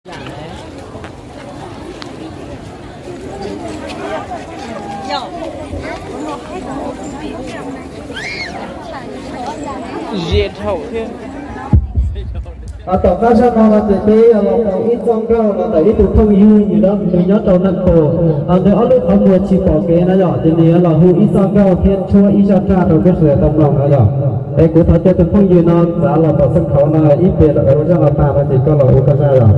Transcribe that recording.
Ze dhau thiab. Tom qab zaj no no ces peb yuav los tau ib txoj nkauj los ntawm ib tug phooj ywg nws nyob rau Naj Pos, nws ob lub qhov muag tsis pom kev na yom, ces nws yuav los hu ib txoj nkauj thiab tshuab ib zaj raj rau peb sawv daws tau mloog no yom. Es kuv thov caw tus phooj ywg no txav los tom xab khauv no ib pliag rau qhov zaj no tag no ces koj los hu koj zaj yom.